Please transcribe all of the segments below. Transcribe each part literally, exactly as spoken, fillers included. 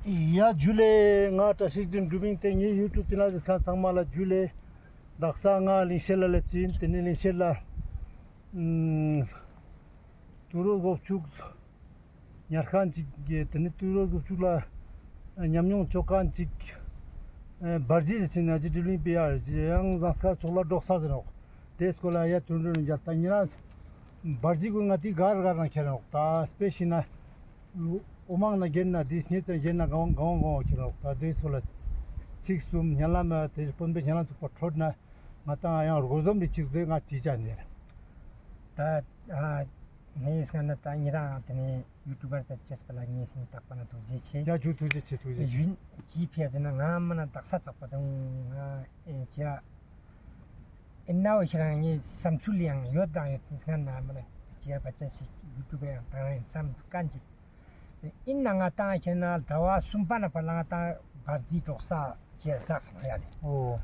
ཡ་ཇུ་ལེ། ང་བཀྲ་ཤིས་རིག་འཛིན་གྲུབ་ཨིན། ཏེ་ངའི་ཡུ་ཊུབ་ཆེ་ནལ་གཟིགས་མཁན་ཚང་མ་ལ་ཇུ་ལེ། དག་ས་ང་ལིང་ཤེད་ལ་སླེབས་ཨིན། ཏེ་ནེ་ལིང་ཤེད་ལ་ཨམ་ཏུ་རོ་སྒོ་ཕྱུགས་ཉར་མཁན་ཅིག་གི་ཏེ་ནེ་ཏུ་རོ་སྒོ་ཕྱུགས་ལ་ཉམས་མྱོང་ཅོ་མཁན་ཅིག་བར་ཇི་ཟེར་ཅིག་ན་ཅི་དྲི་ལིང་པི་ཡ་ཡང་ཟངས་དཀར་ཕྱོགས་ལ་འབྲོག་ས་ཟེར་ནོག། ཏེ་སྐོར་ལ་ཡ་ཏུན་ཏུན་རྒྱ་ད་ཉེ་རང་བར་ཇི་གུན་ང་ཏི་གར་གར་ན་ཁྱེར་ནོག། ད་སྤེ་ཤི་ན་འོ་མང་ན་གྱེན་ན་དེ་སྙེད་ཙམ་གྱེན་ན་གང་གང་གང་ཁྱེར་ནོག། ད་ཏེ་སྐོར་ལ་ཚིག་གསུམ་སྙན་ལམ་ཏེ་དཔོན་པོའི་སྙན་ལམ་ཚུགས་པ་འཕྲོད་ན་ང་ཏང་ཡང་རོགས་འཛོམས་རེ་ཅིག་ཏེ་ང་དྲིས་ཅ་ནེ། ད་ཨ་ངའི་སྔ་ན་ད་ཉེ་རང་ཏེ་ནེ་ཡུ་ཊུབ་པར་ད་ཅེས་པ་ལ་ངའི་སྙིང་ཐག་པ་ན་ཐུགས་རྗེ་ཆེ། ཡ་ཇུ་ཐུགས་རྗེ་ཆེ། ཐུགས་རྗེ་ཆེ། ཡུན་ཅི་ཕི་ཡ་ཟེར་ན་ང་མ་ན་དག་ས་ཚག་པ་དང་ང་ཨེ་ཅི་ཡ་ཨེ་ན་འོ་ཤི་རང་ངའི་བསམ་ཚུལ་ཡང་ཡོད་དང་ཡོད་སྔ་ན་མ་ན་ཅི་ཡ་པ་ཅ་ཞིག་ཡུ་ཊུབ་ཡང་དང་རང་བསམ་དཀའ་ཅིག། ཨིན་ན་ང་ཏང་ཁྱེར་ན་ཟླ་བ་གསུམ་པ་ན་ཕར་ལ་ང་ཏང་བར་ཇི་འབྲོག་ས་ཅེས་ཟེར་ཡ་ལེ། འོ།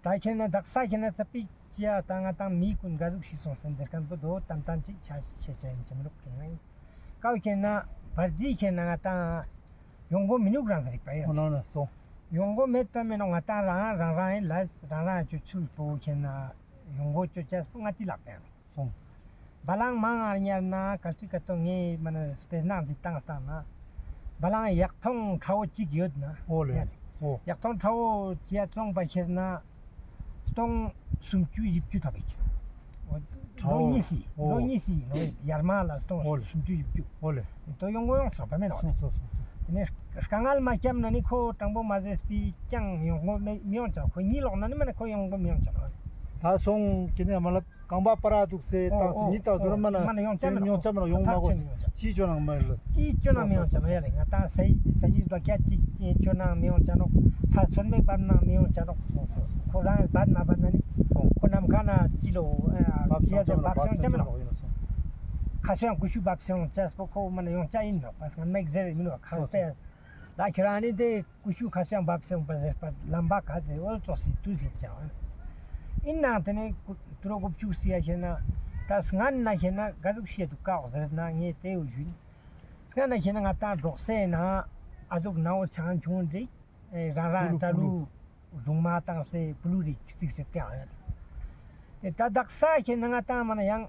ད་ཁྱེར་ན་དག་ས་ཁྱེར་ན་ཚ་པིག་ཅི་ཡ་ད་ང་ཏང་མི་གུན་ག་ཟུག་ཤི་སོང་ཟེར་ཏེ་ཁན་པོ་དོ་ཏན་ཏན་ཅིག་ཆ་ཤེས་ཅ་ཨིན་ཅི་མི་རུག་ཁྱེར་ན་ཨིན། ཀའོ་ཁྱེར་ན་བར་ཇི་ཁྱེར་ན་ང་ཏང་ཡོང་སྒོ་མི་ནུག་རང་ཟེར་རིག་པ་ཡ། འོ་ན་ན་སོ། ཡོང་སྒོ་མེད་པ་མེད་ནོག། ང་ཏང་རང་རང་རང་ཨིན་ལ་རང་རང་ཅོ་ཚུལ་པོ་ཁྱེར་ན་ཡོང་སྒོ་ཅོ་ཅེས་པོ་ང་ཏི་ལག་པ་ཡ་ནོག། སོང་། བ་ལང་མང་ང་ཉར་ན་གལ་སྲིད་ཀ་ཏོ་ངས་མ་ན་སྤེ་ནག་ཅིག་བཏང་བཏང་ན། བ་ལང་ཡག་ཐོང་ཁྲ་བོ་གཅིག་ཡོད་ན། འོ་ལེ། ཡ་ལེ། འོ། ཡག་ཐོང་ཁྲ་བོ་ཅི་ཡ་བཙོང་པ་ཁྱེར་ན། སྟོང་སུམ་ཅུ་བཞི་བཅུ་ཐོབ་ཡིག། འོ། ཁྲ་བོ། ལོ་གཉིས་སི། འོ། ལོ་གཉིས་སི་ནོ་ཡར་མ་ལ་སྟོང་འོ་ལེ། སུམ་ཅུ་བཞི་བཅུ། འོ་ལེ། ཏོ་ཡོང་སྒོ་ཡོང་ཆོག་པ་མེད་ནོ། སོང་སོང་སོང་སོང་། དེ་ནས་དཀའ་ངལ་མ་བརྒྱབ་ན་ནི་ཁོ་དྲང་པོ་མ་ཟེར་སྤི་ཅང་ཡོང་སྒོ་མི་མི་ཡོང་ཆོག། ཁོ་གཉིད་ལོག་ན་ནི་མ་ནི་ཁོ་ཡོང་སྒོ་མི་ཡོང་ཆོག་ནོ། ད་སོང་ཀི་ནས་མ་ལབ། རྐང་པ་པ་ར་འདུག་སེ་ཨོ་བཏང་སེ་ཨོ་ཉི་ལྟར་དུ་ར་ཨོ་མ་ན་མ་ན་ཡོང་ཆ་མེད་ཡོང་ཆ་མེད་ཡོང་མ་གོ། ཐག་ཆོད་ཡོང་ཆ། ཅི་ཅོ་ནང་མ་ལ། ཅི་ཅོ་ནང་མི་ཡོང་ཆ་མ་ཡ་ལེ། ང་ཏང་ས་ཡི་ས་ཡི་ལོ་ཀྱ་ཅི་ཅི་ཅོ་ནང་མི་ཡོང་ཆ་ནོག། ཚ་ཚོད་མེད་བབ་ནང་མི་ཡོང་ཆ་ནོག། ཁོ་རང་བབ་མ་བབ་ན་ནི་ཁོ་ནམ་ཁ་ན་ཅི་ལོ་བབ་ཅི་ཡ་ཆ་བབ་ཆ་ཡོང་ཆ་མེད་ནོག། ཁ་སོ་ཡང་ཀུ་ཤུ་བབ་སེ་ཡོང་ཆ་སོ་ཁོ་མ་ན་ཡོང་ཆ་ཡིན་ནོག། པ་སང་མེག་ཟེར་ཡིན་ནོག་ཁ་སྤེ་ལ་ཁྱེད་རང་ནི་དེ། ཀུ་ཤུ་ཁ་ཤས་བབས་སེ་འོང་པ་ཟེར་པ་ལམ་པ་ག་ཟེར་འོ་ཙོགས་སི་དུས་སླེབས་ཀྱང་། ཨིན་ནའང་དེ་ནས་ཏུ་རོ་ཀོ་བཅུག་སི་ཡ་ཤེས་ན་ད་སྔན་ན་ཤེས་ན་ག་ཟུག་ཤེས་འདུག་ཀའོ་ཟེར་ན་ངས་དེ་འོ་ཞུན། སྔན་ན་ཤེས་ན་ང་ཏང་འབྲོག་སའི་ནང་ཨ་ཟུག་ནའོ་ཆང་ཆུང་རིགས་རང་རང་ཏ་ལུ་རྡུང་མ་བཏང་སེ་པུ་ལུ་རིགས་བརྩིགས་སེ་ཀྱང་ཡོད། དེ་ད་དག་ས་ཁྱེད་ན་ང་ཏང་མ་ན་ཡང་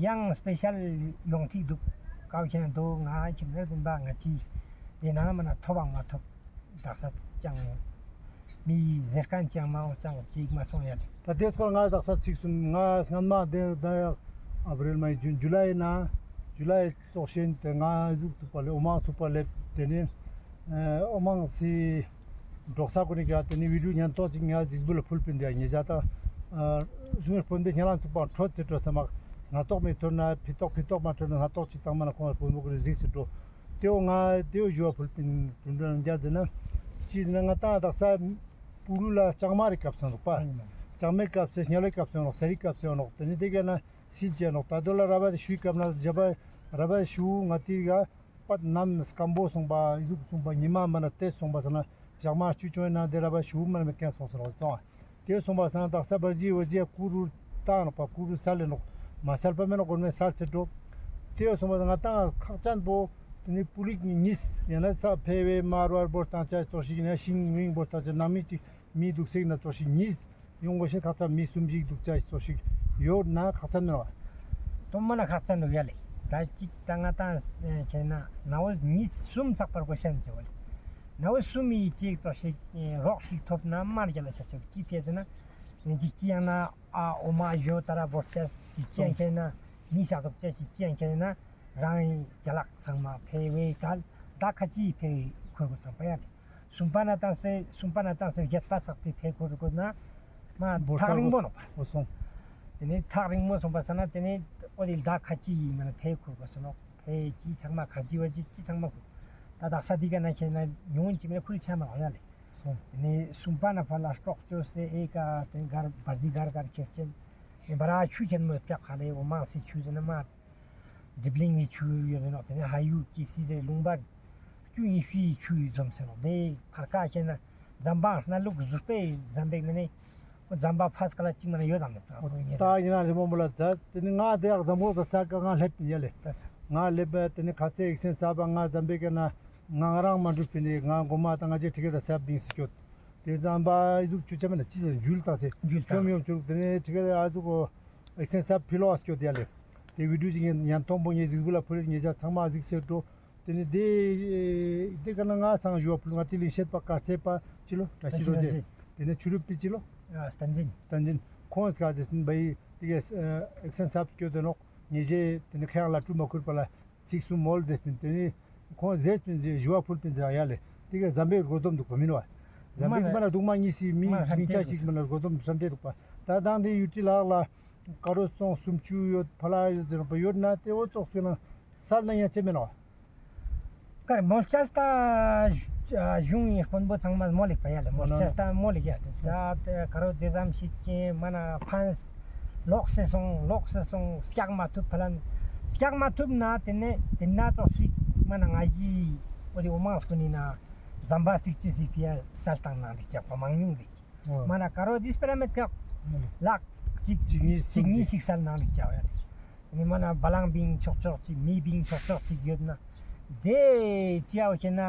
ཡང་སྤེ་ཤལ་ཡོང་ཐིག་འདུག། ཀའོ་ཁྱེད་ན་དོ་ང་ཁྱེད་ན་བདེན་པ་ང་ཅི་དེ་ན་མ་ན་ཐོབ་བ་མ་ཐོབ་དག་ས་ཅང་མི་ཟེར་མཁན་ཅང་མ་འོང་ཅང་ཅིག་མ་སོང་ཡ་ལེ། ད་དེ་སྐོར་ང་དག་ས་ཚིག་གསུམ་ང་སྔན་མ་དེ་ད་ཡང་ཨ་པ་རེལ་མའི་ཇུན་ཇུ་ལའི་ན་ཇུ་ལའི་ཙོགས་ཤེན་དེ་ང་ཟུག་ཐུག་པ་ལེ་འོ་མ་ཚུགས་པ་ལེ་དེ་ནས་འོ་མ་སི་འབྲོག་ས་ཀུན་ནི་ག་དེ་ནི་བི་ཌིའོ་ཉན་ཏོག་ཅིག་ངས་གཟིགས་འབུལ་ལ་ཕུལ་པིན་དེ་ཉེ་ཞག་ད་གཞུང་དཔོན་པོའི་སྙན་ལམ་ཚུགས་པ་འཕྲོད་ཚེ་འཕྲོད་ས་མ་ང་ཏོག་མི་ཐོར་ན་ཕི་ཏོག་ཕི་ཏོག་མ་འཕྲོད་ན་སྣ་ཏོག་ཅིག་བཏང་མ་ན་ཁོང་དཔོན་པོ་ཀུན་ནི་གཟིགས་སུ་འགྲོ། དེའོ་ང་དེའོ་ཞུ་བ་ཕུལ་པིན་དུན་དུན་རྒྱ་ཟེར་ན་ཅི་ཟེར་ན་ང་ཏང་དག་ས་པུ་རུ་ལ་ལྕང་མ་རིགས་སྐབས་སུ་འདུག་པ། ལྕང་མའི་སྐབས་སུ་སྙལ་ལོའི་སྐབས་སུ་ཡོང་ནོག་ས་རིའི་སྐབས་སུ་ཡོང་ནོག། དེ་ནི་དེ་ག་ན་སིལ་ཅེ་ནོག། ད་དོ་ལ་ར་བ་དེ་ཤུའི་སྐབས་ན་རྒྱ་བ་ར་བ་ཤུ་ང་ཏི་ག་པད་ནམ་སྐམ་པོ་སོང་པ་ཨི་ཟུག་སོང་པ་ཉི་མ་མ་ན་ཏེ་སོང་པ་ས་ན་ཞག་མ་བཅུ་ཅོ་ཡིན་ན་དེ་ར་བ་ཤུ་མ་ན་མེད་མཁན་སོང་ས་ནོག་ཙང་། དེ་སོང་པ་ས་ན་དག་ས་བར་ཇི་བར་ཇི་ཡ་ཀུ་རུ་བཏང་ནོག་པ་ཀུ་རུ་སལ་ལེ་ནོག་མ་སལ་པ་མེད་ནོག་གོར་མེ་སལ་ཚེ་འགྲོ། དེ་སོང་པ་ས་ན་ང་ཏང་ཁག་ཅན་པོ་དེ་ནི་པུ་ལིག་ཉིས་ཡང་ན་ས་ཕེ་བེ་མ་རུ་བར་བོར་བཏང་ཆ་ཙོགས་ཤིག་ཡིན་ན་ཤིང་མིང་བོར་བཏང་ཆ་ནང་མི་ཅིག་མི་འདུག་སེག་ན་ཙོགས་ཤིག་ཉིས། ཡོང་དགོས་ཤེས་ཁག་ཙམ་མི་གསུམ་ཞིག་འདུག་ཅ་ཞིག་ཙོགས་ཤིག་ཡོད་ན་ཁག་ཙམ་མེད་བ། དོ་མ་ན་ཁག་ཙམ་འདུག་ཡ་ལེ། ད་ཅིག་ད་ང་ཏང་ཁྱེད་ན་ན་འོ་གཉིས་གསུམ་ཚགས་པར་གོ་ཤན་ཅེ་བ་ལེ། ན་འོ་གསུམ་མི་ཅིག་ཙོགས་ཤིག་རོགས་ཤིག་ཐོབ་ན་མར་རྒྱ་ལ་ཆ་ཆ་ཅིག་ཕེ་ཟེར་ན་ཅིག་ཅི་ཡང་ན་ཨ་འོ་མ་ཞོ་ད་ར་བོར་ཆ་ཅིག་ཅི་ཡང་ཁྱེད་ན་མི་ཤག་ཐོབ་ཆ་ཅིག་ཅི་ཡང་ཁྱེད་ན་རང་ཡི་ཅ་ལག་ཚང་མ་ཕེ་བེ་ད་ད་ཁ་ཅི་ཕེ་ཁོ་གོ་ཚང་པ་ཡ་ལེ། གསུམ་པ་ན་བཏང་སེ་གསུམ་པ་ན་བཏང་སེ་བརྒྱད་པ་ཚག་པའི་ཕེ་ཁོ་རུ་གོ་ན་མ་ཐག་རིང་མོ་ནོག་པ། འོ་སོང་། དེ་ནས་ཐག་རིང་མོ་སོང་པ་ས་ན་དེ་ནས་ཨོ་ལི་ལྡ་ཁ་ཅི་ཡིན་མ་ན་ཕེ་ཁོ་རུ་གོ་སོང་ནོག། ཕེ་ཅི་ཚང་མ་ཁར་ཅི་བ་ཅི་ཅི་ཚང་མ་ཁོ། ད་དག་ས་འདི་ག་ན་ཁྱེད་ན་ཉུང་ཅི་མེད་ཁུལ་ཆ་མ་ཡ་ལེ། སོང་། དེ་ནས་གསུམ་པ་ན་ཕ་ལ་སྟོག་ཅོ་སེ་ཨེ་ཀ་དེ་གར་བར་དི་གར་གར་ཁྱེར་ཅན། བ་ར་ཆུ་ཆེན་མོ་ཀྱག་ཁ་ལེ་འོ་མ་སི་ཆུ་ཟེར་ན་མ། སྒྲིབ་གླིང་གི་ཆུ་ཡོད་ནོག། དེ་ནས་ཧ་ཡུ་ཀི་སི་དེ་ལུང་པ་བཅུ་ཉི་ཤུའི་ཆུ་འཛོམས་ཟེར་ནོག། དེ་ཕར་ཀ་ཁྱེད་ན་ཛམ་བྷ་སྣ་ལུག་ཟུར་པའི་ཛམ་བྷ་མ་ནེ་ཁོ་ཛམ་བྷ་ཕ་སི་ཀ་ལ་གཅིག་མ་ན་ཡོད་དམ་མེད་དམ། ད་ཡིན་ན་རི་མོ་མོ་ལ་ཛ་དེ་ནི་ང་དེ་ཡག་ཛམ་བྷ་ཛ་ས་ཀ་ང་སླེབས་ཡ་ལེ། ང་སླེབས་དེ་ནི་ཁ་ཚེ་ཨིག་སེན་ས་བ་ང་ཛམ་བྷ་ཀ་ན་ ང་རང་མ་འགྲུབ་པིན་ནི་ང་གོ་མ་དང་ང་ཅེ་ཁྲི་ཀེ་ད་སབ་བིང་སི་སྐྱོད། དེ་ཙམ་པ་ཨི་ཟུག་ཅུ་ཆ་མེད་ན་ཅི་ཟེར་འཇུལ་ཏང་སེ། འཇུལ་ཏང་ཁྱོམ་ཡོམ་ཆུ་རུག་དེ་ནས་ཁྲི་ཀེ་ད་ཨ་ཟུག་གོ་ཨེག་སེན་སབ་ཕི་ལོ་ཨ་སྐྱོད་ཡ་ལེ། དེ་བི་ཌིའོ་ཅིག་ཉན་ཐོང་པོ་ངེ་གཟིགས་བུ་ལ་ཕུལ་ལེ་ཉེ་ཞ་ཚང་མ་གཟིགས་སེ་འགྲོ། དེ་ནས་དེ་དེ་ཀ་ན་ང་སང་ཞུ་བ་ཕུལ་ང་དེ་ལིང་ཤེད་པ་དཀར་ཚེ་པ་ཅི་ལོ་བཀྲ་ཤིས་རྡོ་རྗེ། དེ་ནས་ཆུ་རུབ་པི་ཅི་ལོ། ཨ་བསྟན་འཛིན། བསྟན་འཛིན། ཁོང་སྐད་ཟེར་ཏིན་བའི་དེ་ག་ཨེག་སེན་སབ་སྐྱོད་དེ་ནོག་ཉེ་ཞ་དེ་ནས་ཁ་ཡང་ལ་ཀྲུ་མ་ཁུར་པ་ལ་ཚིག་གསུམ་མོལ་ཟེར་ཏིན་དེ་ནས་ཁོང་ཟེར་ཏིན་ཞུ་བ་ཕུལ་པིན་ཟེར་ཡ་ལེ། དེ་ག་ཟམ་པའི་རྒོལ་དོམ་འདུག་པ་མིན་བ། ཟམ་པའི་མ་ན་མ་ན་འདུག་མ་གཉིས་སི་མི་མ་ན་སྡིངས་ཆ་ཞིག་མ་ན་རྒོལ་དོམ་ཧྲན་ཏེ་འདུག་པ། ད་དང་དེ་ཡུ་ཊི་ལག་ལ་དཀར་རོ་སྟོང་སུམ་ཅུ་ཡོད་ཕ་ལ་ཡོད་ཟེར་པ་ཡོད་ན་དེ་འོ་ཙོགས་སུ་ན་སལ་ན་ཡང་ཅེ་མེན་ནོ། ཀར་མོལ་ཆ་སྟ་གཞུང་ཡིན་དཔོན་པོ་ཚང་མ་མོལ་ལེགས་པ་ཡ་ལེ། མོལ་ཆ་སྟ་མོལ་ལེགས་ཡ་ལེ། ད་དེ་ཀ་རོ་དེ་ཙམ་ཞིག་གིན་མ་ན་ཕན་ལོག་སེ་སོང་ལོག་སེ་སོང་སྐྱག་མ་ཐུབ་ཕ་ལན་སྐྱག་མ་ཐུབ་ན་དེ་ནས་དེ་ན་ཙོགས་ཤིག་མ་ན་ང་ཞི་འོ་དེ་འོ་མང་སྐུ་ནི་ན་ཟམ་པ་ཚིག་ཅི་སི་ཕི་ཡ་སལ་བཏང་ནང་ལེགས་ཀྱག་པ་མང་ཉུང་ལེགས། མ་ན་ཀ་རོ་དིས་པེ་ར་མེད་ཀྱག་ལག་གཅིག་གཅིག་གཉིས་གཅིག་གཉིས་ཤིག་སལ་ནང་ལེགས་ཀྱག་ཡ་ལེ། ནི་མ་ན་བ་ལང་བིང་ཆོག་ཆོག་ཅིག་མི་བིང་ཆོག་ཆོག་ཅིག་ཡོད་ན། དེ་ཅི་ཡའོ་ཤེ་ན་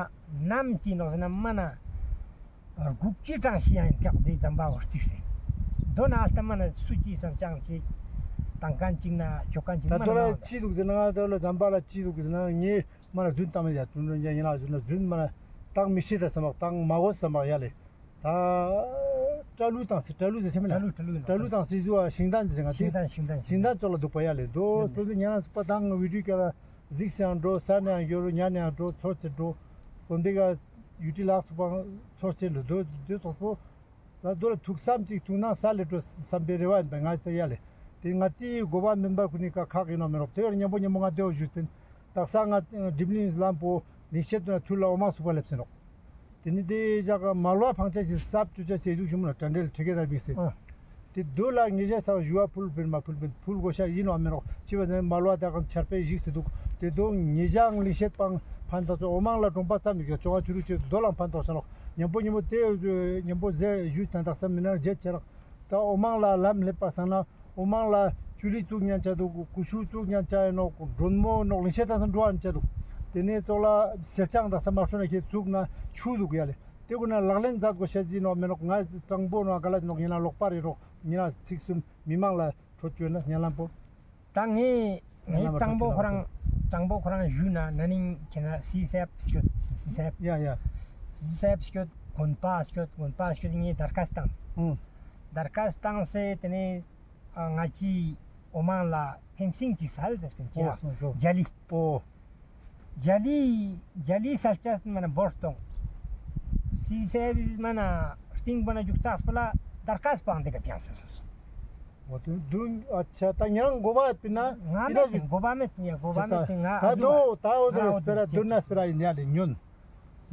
ནམ་ཅི་ནོག་ཟེར་ན་མ་ན་དགུ་བཅུ་གྲངས་ཤིག་ཡང་ཡིན་ཀྱག་དེ་ཟམ་པ་བར་ཅིག་སེ། དོ་ན་ཨ་སྟ་མ་ན་སུ་ཅི་སང་ཅང་ཅིག་དང་ཀན་ཅིག་ན་ཆོ་ཀན་ཅིག་ད་མ་དོ་ན་ལ་ཅི་འདུག་ཟེར་ན་ང་དོ་ལ་ཟམ་པ་ལ་ཅི་འདུག་ཟེར་ན་ངས་མ་ན་རྫུན་བཏང་མེད་ཡ་དུན་རོན་ཡ་ཡིན་ལ་ཟེར་ན་རྫུན་མ་ན་བཏང་མི་ཤེས་ད་བསམ་པ་བཏང་མ་གོ་བསམ་པ་ཡ་ལེ། ད་སྐྲ་ལུ་དང་སི་སྐྲ་ལུ་ཟེར་ཆེ་མེད་ན། སྐྲ་ལུ་སྐྲ་ལུ་ཡིན་ནོག་སྐྲ་ལུ་དང་སི་ཟུ་བ་ཤིང་དང་ཟེར་ང་ཏི། ཤིང་དང་ཤིང་དང་ཤིང་དང་ཙོགས་ལ་འདུག་པ་ཡ་ལེ་དོ་ཡ་ལེ། སོ་སོ་ཉ་ན་སི་པ་དང་བི་ཌིའོ་ཀ་ལ་གཟིགས་སེ་ཡང་འགྲོ་ས་ནས་ཡང་ཡོད་རུ་ཉ་ནས་ཡང་འགྲོ་ཚོར་ཚེ་འགྲོ། གོན་དེ་ག་ཡུ་ཊི་ལག་ཚུགས་པ་ཚོར་ཚེ་ལུ་དོ་དོ་ཙོགས་པོ། ད་དོ་ལ་ཐུགས་བསམ་ཅིག་ཐུགས་སྣང་ས་ལེ་འགྲོ་བསམ་པའི་རེ་བ་ཡིན་པ་ང་ཚོ་ཡ་ལེ། དེ་ང་ཏི་གོ་བ་མེན་པར་ཁུ་ནི་ཀ་ཁག་ཡིན་ནོ་མེ་རོག་དེ་ཡོད་ཉམ་པོ་ཉམ་པོ་ང་དེ་བ་ཞུས་ཏེ། དག་ས་ང་སྒྲིབ་གླིང་ལམ་པོ་ལིང་ཤེད་དུ་ན་ཐུར་ལ་འོ་མ་སུག་པ་ལེབ་སེ་ནོག་དེ་ནི་དེ་ཞག་མ་ལོ་ཕང་ཆ་ཞིག་སབ་ཅུ་ཆ་ཞིག་ཞུགས་ཞུམ་ལ་དྲན་འབྲེལ་ཁྲི་ཀེ་དར་མིག་སེ། དེ་དུ་ལ་ངེ་ཞ་ས་ཞུ་བ་ཕུལ་ཕུལ་མ་ཕུལ་ཕུལ་ཕུལ་གོ་ཤ་ཡིན་ནོ་མེ་རོག་ཅི་བ་ནི་མ་ལོ་དག་ཆར་པའི་ཞིག་སེ་འདུག་དེ་དུ་ངེ་ཞའང་ལིང་ཤེད་པང་ཕན་ཐོགས་ཆོ་འོ་མ་ལ་གྲོང་པ་ཙམ་ཡོད་ཀྱང་ཅོ་ག་ཆུ་རུ་ཆེ་དོ་ལང་ཕན་ཐོགས་ཤ་ནོག་ཉམ་པོ་ཉམ་པོ་དེ་ཉམ་པོ་ཟེར་ཞུས་ན་དག་ས་མི་ནར་བརྗེད་ཆེ་རག་ད་འོ་མ་ལ་ལམ་སླེབས་པ་སང་ན། འོ་མ་ལ་ཅུ་ལི་བཙུགས་ཉན་ཆ་འདུག་ཀུ་ཤུ་བཙུགས་ཉན་ཆ་ཡིན་ནོག་མགྲོན་མོ་ནོག་ལིང་ཤེད་དང་སང་འགྲོ་ཉན་ཆ་འདུག་དེ་ནས་ཙོགས་ལ་སེར་ཆང་དང་ས་མ་ཤོ་ན་ཁྱེད་བཙུགས་ན་ཆུ་འདུག་ཡ་ལེ། དེ་ཀུན་ན་ལག་ལེན་མཛད་དགོས་ཤ་ཟིན་ནོག་མེ་ནོག་ང་སྤྲང་པོ་ནོག་ག་ལ་ནོག་ཡིན་ན་ལོག་པ་རེད་ནོག་ཡིན་ན་ཚིག་གསུམ་མི་མང་ལ་འཕྲོད་བཅོས་ན་ཉན་ལམ་པོ། ད་ངས་ངས་སྤྲང་པོ་ཁོ་རང་སྤྲང་པོ་ཁོ་རང་ཞུས་ན་ན་ནིང་ཁྱེད་ན་སི་སེབ་སྐྱོད་སི་སེབ། ཡ་ཡ། སི་སེབ་སྐྱོད་དགོན་པ་སྐྱོད་དགོན་པ་སྐྱོད་ངས་དར་ཁ་བཏང་། ཨུ། དར་ཁ་བཏང་སེ་དེ་ནས་ང་ཅི་འོ་མང་ལ་ཕེན་སིང་ཅིག་སལ་དེ་སྐྱོད་ཅི་ཨོ་སོ་སོ། ཇ་ལི། ཨོ། ཇ་ལི་ཇ་ལི་སལ་ཆ་མ་ན་བོར་གཏོང་། སི་སེབ་མ་ན་སྟིང་པོ་ན་རྒྱུག་ཙག་པོ་ལ་དར་ཁ་སྤང་དེ་ག་ཕྱག་སོ་སོ། འོ་དུ་དུ་ཨ་ཆ་ད་ཉང་གོ་བ་པིན་ན་ང་ཨི་ན་མེད་ཟུ་གོ་བ་མེད་ཡ་གོ་བ་མེད་པིན་ང་ད་ཨ་དུ་ད་འོ་དུ་ང་རེ་འོ་སྤེ་ར་དུ་དུ་ན་སྤེ་ར་ཡིན་ཡ་ལེ་ཉོན།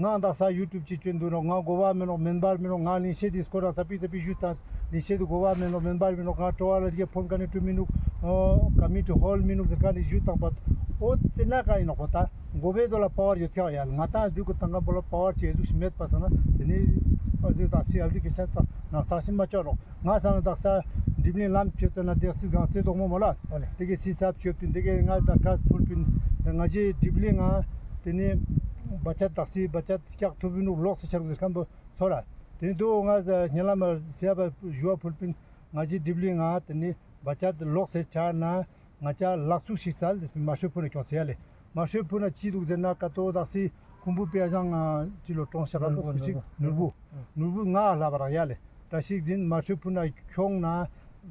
ང་དག་ས་ཡུ་ཊུབ་ཅིག་བཅོན་འདུག་ནོག་ང་གོ་བ་མེད་ནོག་མེན་པར་མེད་ནོག་ང་ལིང་ཤེད་དི་སྐོར་ར་ཙ་པིག་ཙ་པིག་ཞུས་ཏང་ལིང་ཤེད་དི་གོ་བ་མེད་ནོག་མེན་པར་མེད་ནོག་ང་ཀྲོ་བ་ལ་དི་ཕོན་ཀ་ནི་ཀྲུ་མི་ནུག་ཀ་མི་ཊི་ཧོལ་མི་ནུག་ཟེར་ཀ་ནི་ཞུས་ཏང་པ། འོ་དེ་ན་ཀ་ཡིན་ནོག་པ་ད་གོ་བའི་དོ་ལ་པ་ཝར་ཡོད་ཀྱག་ཡ་ལེ། ང་ཏང་དུ་གི་ཏང་ཀ་པོ་ལ་པ་ཝར་ཅི་ཟུག་ཤིག་མེད་པ་སང་ན་དེ་ནི་ཨ་ཟི་ད་ཕྱི་ཨབ་ལི་ཀེ་ཤན་ཙ་ནང་ཐག་ཤིན་མ་ཅོ་རོག་ང་སང་དག་ས་འགྲིབ་ལིང་ལམ་ཆོད་ཙ་ན་དེ་སི་གང་ཙེ་དོག་མོ་མོ་ལ་ཨོ་ལེ། དེ་གི་སི་སབ་ཆོད་པིན་དེ་གི་ང་དག་ཁ་ཕུལ་པིན་དེ་ང་ཅི་འགྲིབ་ལིང་ང་དེ་ནི་བ་ཅད་དག་སི་བ་ཅད་སྐྱག་ཐུབ་པིན་ནུག་ལོག་སི་ཆར་གི་ཁམ་པོ་ཚོ་ར། དེ་ནི་དུ་ང་ཉེ་ལམ་མ་སི་ཡ་བ་ཞུ་བ་ཕུལ་པིན་ང་ཅི་འགྲིབ་ལིང་ང་དེ་ནི་བ་ཅད་ལོག་སི་ཆར་ན། ང་ཅ་ལག་ཚུགས་ཤིག་སལ་དེ་མ་ཧྲོས་ཕུ་ན་ཁྱོང་ཟེར་ཡ་ལེ། མ་ཧྲོས་ཕུ་ན་ཅི་འདུག་ཟེར་ན་ཀ་ཏོ་དག་སི་ཁུམ་བུ་པེ་ཡ་ཞང་ཅི་ལོ་གྲོང་ཤ་ར་ལོ་ཁུ་ཅིག་ནུར་བུ། ནུར་བུ་ང་ལ་བ་ར་ཡ་ལེ། བཀྲ་ཤིས་འཛིན་མ་ཧྲོས་ཕུ་ན་ཁྱོང་ན་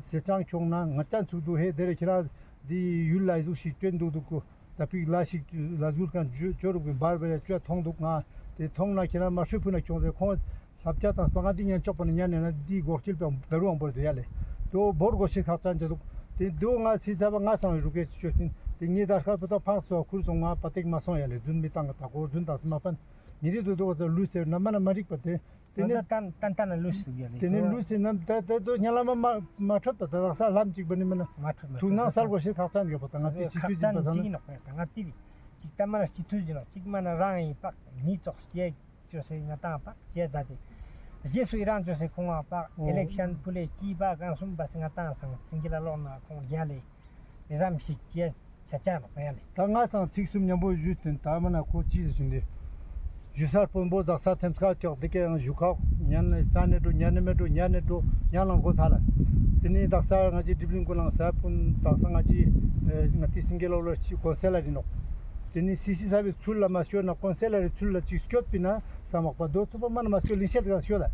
སེ་ཅང་ཁྱོང་ན་ང་ཅ་ཚུགས་འདུག་ཧེ་དེ་རེ་ཁྱེད་རང་འདི་ཡུལ་ལ་ཡི་ཟུག་ཤིག་སྐྱོན་འདུག་འདུག་གོ། ད་ཕིག་ལ་ཞིག་ལ་ཟུར་ཁན་ཅོ་རུག་པའི་བར་བར་ཡ་ཅོ་མཐོང་འདུག་ང་དེ་མཐོང་ན་ཁྱེད་རང་མ་ཧྲོས་ཕུ་ན་ཁྱོང་ཟེར་ཁོང་། ལྷབ་ཆ་དང་སྤང་ང་འདི་ཉན་ཆོག་པ་ནི་ཉན་ནས་ན་འདི་སྒོ་སྐྱིལ་པའི་ད་རུང་བོར་དུ་ཡ་ལེ། དོ་བོར་དགོས་ཤེས་ཁག་ཅན་ཅི་འདུག་དེ་དོ་ང་སི་ཚ་བ་ང་སང་རུ་ཀེ་ཅོ་ཏིན་དེ་ངེད་དར་ཁ་པོ་ཏོ་ཕངས་སོ་ཁུར་སོང་ང་པ་ཏེག་མ་སོང་ཡ་ལེ། རྫུན་མི་བཏང་གི་ད་གོ་རྫུན་དང་སི་མ་ཕན་ཉི་རི་དོ་དོ་ག་ལུས་ཟེར་ན་མ་ན་མ་རིག་པ་དེ་དེ་ནི་ཏན་ཏན་ན་ལུས་སུ་ཡ་ལེ། དེ་ནི་ལུས་སི་ནམ་ད་ད་དོ་ཉ་ལ་མ་མ་མ་ཁྲོད་ད་ད་ས་ལམ་ཅིག་པ་ནི་མ་ན་མ་ཁྲོད་མ་ཐུག་ནང་ཁྲོད་སལ་དགོས་ཤེས་ཁག་ཅན་ཡོད་པ་ད་ང་དེ་ཅི་ཁག་ཅན་ཅིག་ཡིན་ནོག་པ་ད་ང་དེ་རི་ཅིག་ད་མ་ན་སྤྱི་འཐུས་ཡིན་ནོག་ཅིག་མ་ན་རང་ཡིན་པ་ནི་ཙོག་སྐྱེ། ཅོ་སེ་ང་ཏང་པག་ཅེ་ཛ་དེ། རྗེས་སུ་ཡི་རང་ཅོ་སེ་ཁོང་ང་པག་ཨོ་ཨི་ལེག་ཤན་ཕུ་ལེ་ཅི་པ་གང་གསུམ་པ་སེ་ང་ཏང་སང་སིང་གི་ལ་ལོག་ན་ཁོང་རྒྱ་ལེ། དེ་ཙམ་ཞིག་ཅེ་ཆ་ཆ་ནོག་པ་ཡ་ལེ། ད་ང་སང་ཚིག་གསུམ་མཉམ་པོ་ཞུས་ཏེ་ད་མ་ན་ཁོ་ཅི་ཟེར་ཞུ་འདི། ཞུ་ས་དཔོན་པོ་ཛག་ས་ཐེམ་སྐས་ཀྱོག་འདི་ཀའང་ཞུ་ཁག་ཉན་ས་ནེ་འགྲོ་ཉན་ནེ་མེད་འགྲོ་ཉན་ནེ་འགྲོ་ཉན་ལ་འགོ་ཚ་ལ། དེ་ནེ་དག་ས་ང་ཅི་སྒྲིབ་གླིང་ཀུན་ལའང་ས་དཔོན་དག་ས་ང་ཅི་ཨེ་ང་ཏི་སིང་གེ་ལོ་ལོ་ཅི་ཀོན་སེ་ལར་ཨིན་ནོག། དེ་ནེ་སི་སི་ས་བའི་ཚུལ་ལ་མ་སྐྱོད་ན་ཀོན་སེ་ལར་རི་ཚུལ་ལ་ཅིག་སྐྱོད་པིན་ན་ས་མག་པ་དོ་ཚུགས་པ་མ་ན་མ་སྐྱོད་ལིང་ཤེད་གང་སྐྱོད་ལ།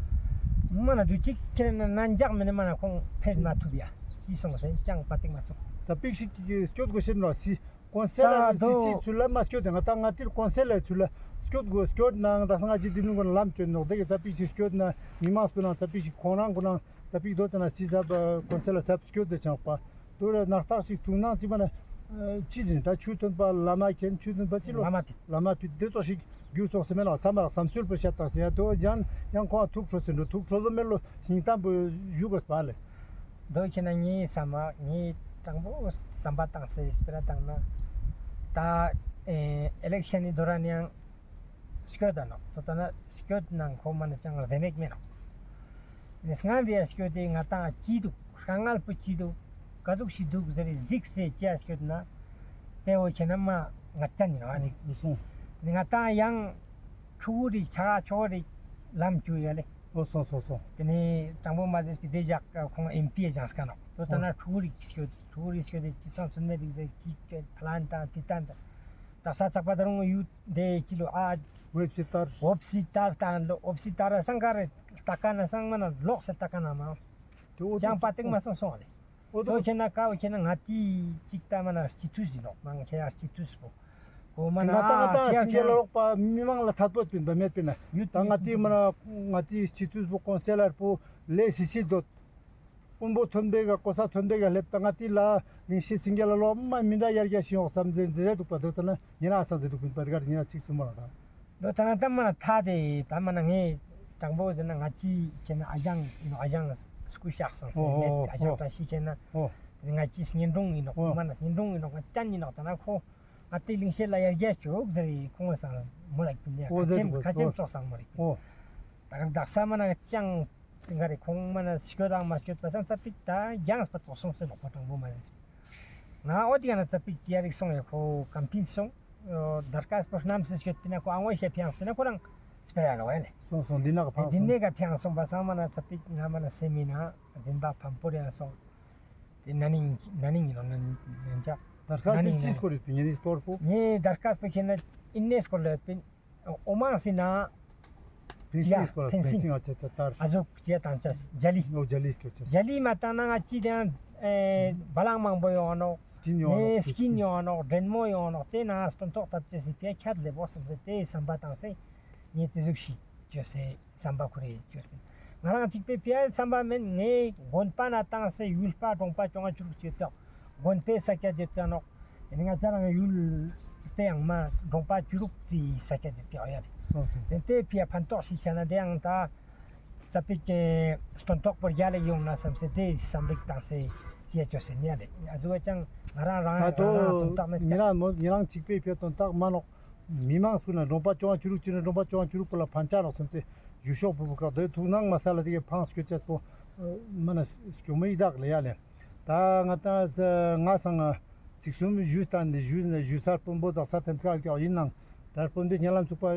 མ་ན་དུ་ཅིག་ཁྱེར་ན་ནན་འཇག་མེད་ན་མ་ན་ཁོང་ཕེད་མ་ཐུབ་ཡ། ཅི་སོང་སེ་ཅང་པ་ཏིག་མ་སོང་། ད་པིག་ཤིག་སྐྱོད་དགོས་ཤེས་ནོ་སི། ཀོན་སེ་ལར་ད་སི་སི་དོ་ཚུལ་ལ་མ་སྐྱོད་དེ་ང་ད་ང་ཏིར་ཀོན་སེ་ལར་ཚུལ་ལ་སྐྱོད་དགོས་སྐྱོད་ན་ང་ད་སང་ང་ཅི་དེ་ནུ་གོ་ལམ་སྐྱོད་ནོག་དེ་གི་ཙ་པིག་ཞིག་སྐྱོད་ན་མི་མང་སྐུ་ན་ཙ་པིག་ཞིག་ཁོང་རང་སྐུ་ན་ཙ་པིག་དོ་ཙ་ན་སི་ས་ཀོན་སེ་ལར་ས་སྐྱོད་དེ་ཆགས་པ་དོ་རེ་ནག་ཐག་ཞིག་ཐུག་ན་ཅི་པ་ན་ཅི་ཟིན་ད་ཆུ་ཐོན་པ་བླ་མ་མཁྱེན་ཆུ་ཐོན་པ་ཅི་ལོ་བླ་མ་ཕིད་བླ་མ་ཕིད་དེ་ཙོག་ཞིག་གྱུར་སོང་སེ་མེ་ལ་བསམ་པ་བསམ་ཚུལ་པོ་ཤ་སྟག་སེ་ཡ་དོ་ཡང་ཡང་ཁོང་ཐུག་ཁྲོ་སེ་འགྲོ་ཐུག་ཁྲོ་ལོ་མེ་ལོ་ཞིང་གཏམ་པོ་བཞུགས་དགོས་པ་ལེ། དོ་ཁྱེད་ན་ངའི་བསམ་པ་ངའི་དྲང་པོ་བསམ་པ་བཏང་སེ་སྤེ་ར་བཏང་ན་ད་ཨེ་ཨི་ལེག་ཤན་ནི་དོ་ར་ནི་ཡང་སྐྱོད་ད་ནོག་དོ་ད་ན་སྐྱོད་ནང་ཁོ་མ་ན་ཅང་རེ་མེག་མེ་ནོག་ནི་སྔ་བའི་སྐྱོད་དེ་ང་ཏང་ཅི་འདུག་དཀའ་ངལ་པོ་ཅི་འདུག་ག་ཟུག་ཞིག་འདུག་ཟེར་གཟིགས་སེ་ཅི་སྐྱོད་ན་དེ་འོ་ཁྱེད་ན་མ་ང་ཅན་ནི་ནོག་ཨ་ནི་ཨུ་སོང་། ནི་ང་ཏང་ཡང་ཕྲུ་གུ་རིགས་ཆ་ག་ཆོ་ག་རིགས་ལམ་བཅུ་ཡ་ལེ། ཨོ་སོང་སོང་སོང་། དེ་ནས་དྲང་པོ་མ་ཟེར་གི་དེ་ཞག་ཁོང་ཨེམ་པི་ཡ་སྦྱངས་ཀ་ནོག་དོ་ལྟ་ན་ཕྲུ་གུ་རིགས་སྐྱོད་ཕྲུ་གུ་རིགས་སྐྱོད་དེ་ཅི་སོང་སུན་མེད་རིགས་དེ་ཅི་སྐྱོད་ཕ་ལན་དང་དེ་ལྟ་འདི་དག་ས་ཚག་པ་ད་རུང་ཡུ་དེ་ཅི་ལོ་ཨ་ཝེབ་སི་ཏར་ཝེབ་སི་ཏར་དང་ལོ་ཝེབ་སི་ཏར་སང་ག་རེ་ལྟ་ཀ་ན་སང་མ་ན་ལོག་སེ་ལྟ་ཀ་ན་མ་དེ་འོ་ཅང་པ་ཏིག་མ་སོང་སོང་ལེ། འོ་དོ་དོ་ཁྱེད་ན་ཀ་བོ་ཁྱེད་ན་ང་ཏི་ཅིག་ལྟ་མ་ན་སྤྱི་འཐུས་ཡིན་ནོག་མང་ཁྱེད་ཡང་སྤྱི་འཐུས་པོ། གོ་མ་ན་ང་ཏང་ང་ཏང་ཨ་སིང་གེ་ལོག་པ་མི་མང་ལ་ཐད་པོ་པིན་པ་མེད་པིན་ན། ཡུ་ད་ང་ཏི་མ་ན་ང་ཏི་སྤྱི་འཐུས་པོ་ཀོན་སེ་ལར་པོ་ལེ་སི་སི་དོད། དཔོན་པོ་ཐོན་པེ་ག་གོ་ས་ཐོན་པེ་ག་སླེབས་ད་ང་ཏི་ལ་ལིང་ཤེད་སིང་གེ་ལ་ལོ་མ་མི་འདྲ་ཡར་རྒྱས་ཤིང་ཡོང་བསམ་ཟེར་ཟེར་འདུག་པ་དོ་ཙ་ན་ཉེ་རང་ས་ཟེར་འདུག་པིན་པ་དེ་གར་ཉེ་རང་ཚིག་གསུམ་པ་ལ་ད། ལོ་ད་ན་ད་མ་ན་ཐ་དེ་ད་མ་ན་ངས་དྲང་པོ་ཟེར་ན་ང་ཅི་ཁྱེད་ན་ཨ་ཞང་ཡིན་ནོག་ཨ་ཞང་སྐུ་གཤེགས་སང་སེ་ཨོ་མེད་ཨོ་ཨ་ཞང་ཨོ་བཀྲ་ཤིས་ཁྱེད་ན་ཨོ་ང་ཅི་སྙན་སྒྲོན་ཡིན་ནོག་ཨོ་མ་ན་སྙན་སྒྲོན་ཡིན་ནོག་ང་ཅན་ཡིན་ནོག་ད་ན་ཁོ་ང་ཏི་ལིང་ཤེད་ལ་ཡར་རྒྱས་ཅོག་ཟེར་ཁོང་སང་མོ་ལ་ཀུན་ནས་ཨོ་ཁ་ཆེམ་ཁ་ཆེམ་ཙོགས་སང་མོ་རེད་ཨོ། ད་ག་དག་ས་མ་ན་ཅང་དེ་ག་རེ་ཁོང་མ་ན་སྐྱོད་དང་མ་སྐྱོད་པ་སང་ཙ་པིག་ད་རྒྱངས་པ་ཙོགས་སོང་ཟེར་ནོག་ཁོ་དྲང་པོ་མ་རེད། ང་འོ་དེ་ག་ན་ཙ་པིག་ཅི་ཡ་རིག་སོང་ཡ་ཁོ་ཀམ་ཕིན་སོང་། དར་ཁ་སྤོ་རྣམས་སུ་སྐྱོད་པིན་ན་ཁོ་ཨ་ངོ་ཤེས་ཕིང་སོང་ན་ཁོ་རང་སྤེ་ར་ལོ་ཡ་ལེ། སོང་སོང་འདི་ན་ག་ཕང་འདི་སོང་། ནས་ག་ཕིང་སོང་པ་སང་མ་ན་ཙ་པིག་ང་མ་ན་སེ་མི་ན་འཛིན་པ་ཕམ་པོ་རེ་སོང་། དེ་ན་ནིང་ན་ནིང་ཡིན་ནོ་ན་ནིང་ཅག་དར་ཁ་ན་ནིང་ཅི་སྐོར་རེད་པིན་ཡ་ནི་སྐོར་པོ། ངས་དར་ཁ་སྤོ་ཁྱེད་ན་ཨིན་ནས་སྐོར་ལ་པིན། འོ་མང་སི་ན། ཕིན་སིང་སྐོར་ལ་ཕིན་སིང་ཨ་ཅག་ཅག་དར། ཨ་ཟུག་ཅེས་དང་ཅག་ཇ་ལི། ཨོ་ཇ་ལི་སྐོར་ཅག་ཇ་ལི་མ་བཏང་ན་ང་ཅི་དང་ཨེ་བ་ལང་མང་པོ་ཡོང་ནོག་སྐྱིན་ཡོང་ནོག་ནས་སྐྱིན་ཡོང་ནོག་འདྲེན་མོ་ཡོང་ནོག་དེ་ན་སྟོན་ཐོག་ཐབས་ཅེས་སི་ཕིའ་ཁྱད་ལེ་བོ་སམ་སེ་དེ་བསམ་པ་བཏང་སེ་ངས་དེ་ཟུག་ཤིག་བཅོས་སེ་བསམ་པ་ཁུར་རེ་བཅོས་སེ་ང་རང་གཅིག་པའི་ཕིའ་བསམ་པ་མེད། ངས་དགོན་པ་ན་བཏང་སེ་ཡུལ་པ་གྲོང་པ་བཅོ་ལྔ་བཅུ་དྲུག་བཅོས་ཏེ། དགོན་པའི་ས་ཆ་དེ་ལྟ་ནོག་དེ་ནི་ང་ཅག་རང་ཡུལ་པའི་ཡང་མ་གྲོང་པ་བཅུ་དྲུག་ཙི་ས་ཆ་དེ་ལྟ་ཡོད་ཡ་ལེ། སོང་སོང་། དེ་ལྟའི་ཕི་ཡ་ཕན་ཐོགས་ཤིག་བྱས་ན་དེ་ཡང་ད་ས་པིག་གི་སྟོན་ཐོག་པོར་རྒྱ་ལ་ཡོང་ན་བསམ་སེ་དེ་བསམ་པིག་བཏང་སེ་ཅི་ཡ་ཅོ་སེ་ནི་ཡ་ལེ། ཨ་ཟུ་བ་ཅང་ང་རང་རང་ད་རང་རང་དོ་སྟོན་ཐོག་མེད་ཀྱང་། ཉེ་རང་མོ་ཉེ་རང་གཅིག་པའི་ཕི་ཡ་སྟོན་ཐོག་མ་ནོག་མི་མང་སུ་ན་གྲོང་པ་བཅོ་ལྔ་བཅུ་དྲུག་ཅི་ན་གྲོང་པ་བཅོ་ལྔ་བཅུ་དྲུག་པོ་ལ་ཕན་ཆ་ནོག་སེམས་སེ་ཞུ་ཤོག་པུ་པུ་ཁག་དེ་ཐུག་སྣང་མ་ས་ལ་དེ་གའི་ཕང་སྐྱོད་ཅེས་པོ་མ་ན་སྐྱོ་མོ་ཡི་དག་ལེ་ཡ་ལེ། ད་ང་ད་ང་སང་ཚིག་གསུམ་ཞུས་ཏང་ནི་ཞུས་ནི་ཞུ་སར་དཔོན་པོ་ཛག་ས་ཐེམ་ཁག་ཀྱང་ཡིན་ནང་ད་དཔོན་པོའི་སྙན་ལམ་ཚུགས་པ་